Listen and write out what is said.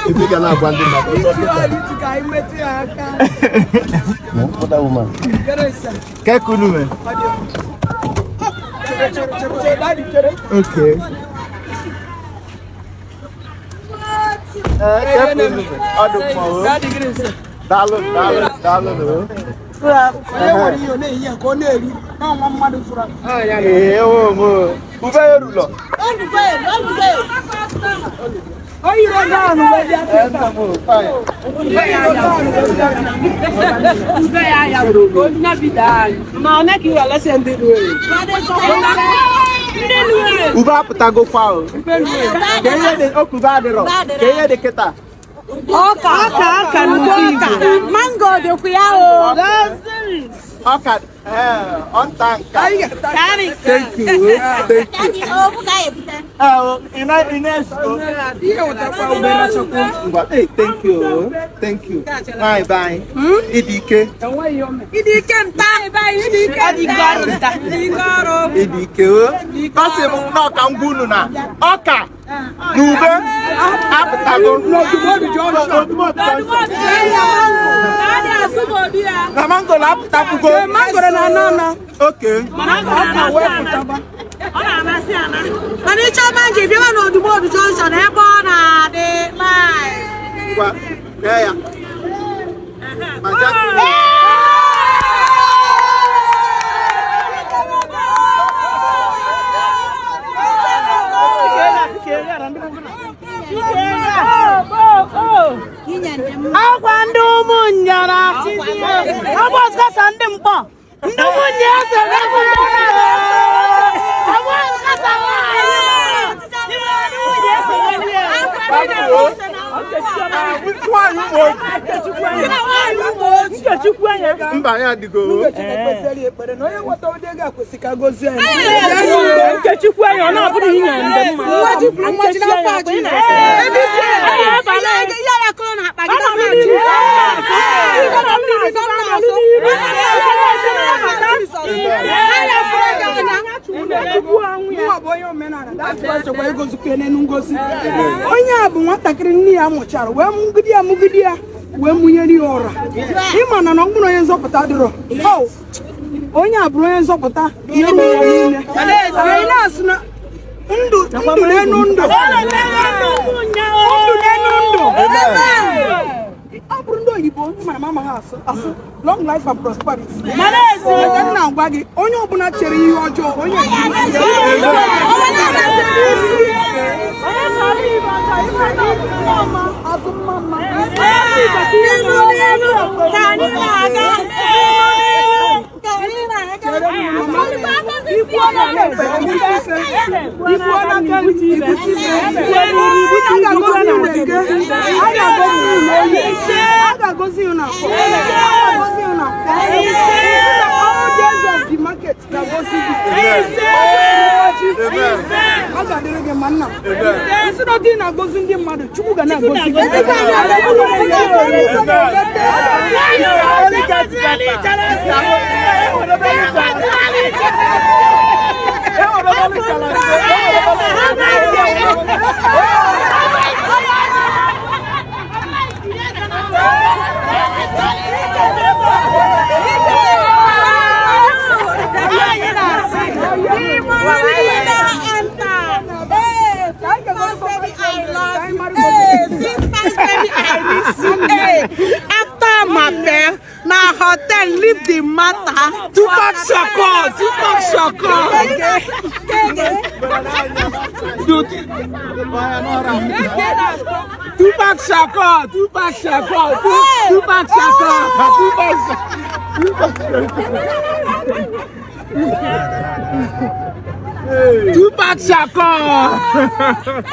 Ife ga na-agwa ndị mmadụ ọzọ kịta. What woman? Kekunu me. Okay. Ee, kekunu me. Ọ dị mma o. Daalụ, daalụ, daalụ o. Ee, ewo m o. Ube erulọ. Ee, nna m o, fine. Ube apụtagokwa o. Ka ihe dị oke ube adịrọ. Ka ihe dị kịta. Ọka ọka ọka ọka mango dịkwa ya o. Ọka ee, ọnta nka. Thank you. Thank you. Ee, o, ị na ị na-ezugo. Ngwa, hey, thank you. O. Thank you. Nwaanyị be anyị. Ịdị ike. Ịdị ike nta. Ịdị ike ọrụ nta. Ịdị ike o. Ọ sị m na ọka ngwa unu na ọka na ube apụtago. Na mangoro apụtakwugo. Mangoro na anọ. Okay. Mana ịchọ mango ị bịawa n'Odumodu Junction ebe ọ na-adị live. Ngwa, kee ya. Ma ja- Akwa ndị ụmụnnya na-achịzi ọ bụ ọsọsọ ndị mkpọ ndị nwunye eze Nwaanyị ụmụ ojii. Mba ya adịgo. Nkechukwu anya ọ na-abụrụ inye ndị mma. Onye a bụ nwatakịrị nne ya mụchara wee mụgide ya mụgide ya wee mụnyere ya ụra. Ịma na na ọ bụrụ onye nzọpụta dịrọ. Oh, onye a bụrụ onye nzọpụta nyere ụwa niile. Anyị na-asị na ndụ ndụ n'enu ndụ, ndụ n'enu ndụ. Ọ bụrụ ndị oyibo mana m amaghị asụ asụ, long life and prosperity. Ebe m na-agwa gị, onye ọbụla chere ihe ọjọọ, onye azụ mma mma. N'ihu n'ihu ka anyị na-aga. N'ihu n'ihu ka anyị na-aga. Ikwuo n'aka nri, ibute ise. A ga-agọzi unu eke, a ga-agọzi unu oye, a ga-agọzi unu afọ, a ga-agọzi unu afọ. All days of the market ga-agọzi gị. Ọ ga-adịrị gị ma nna m. Isi na dị na-agọzi ndị mmadụ, Chukwu ga na-agọzi gị. After Mapel, na hotel leave the matter. Tupac Shakur, Tupac Shakur. Tupac Shakur, Tupac Shakur, Tupac Shakur, Tupac Shakur. Tupac Shakur.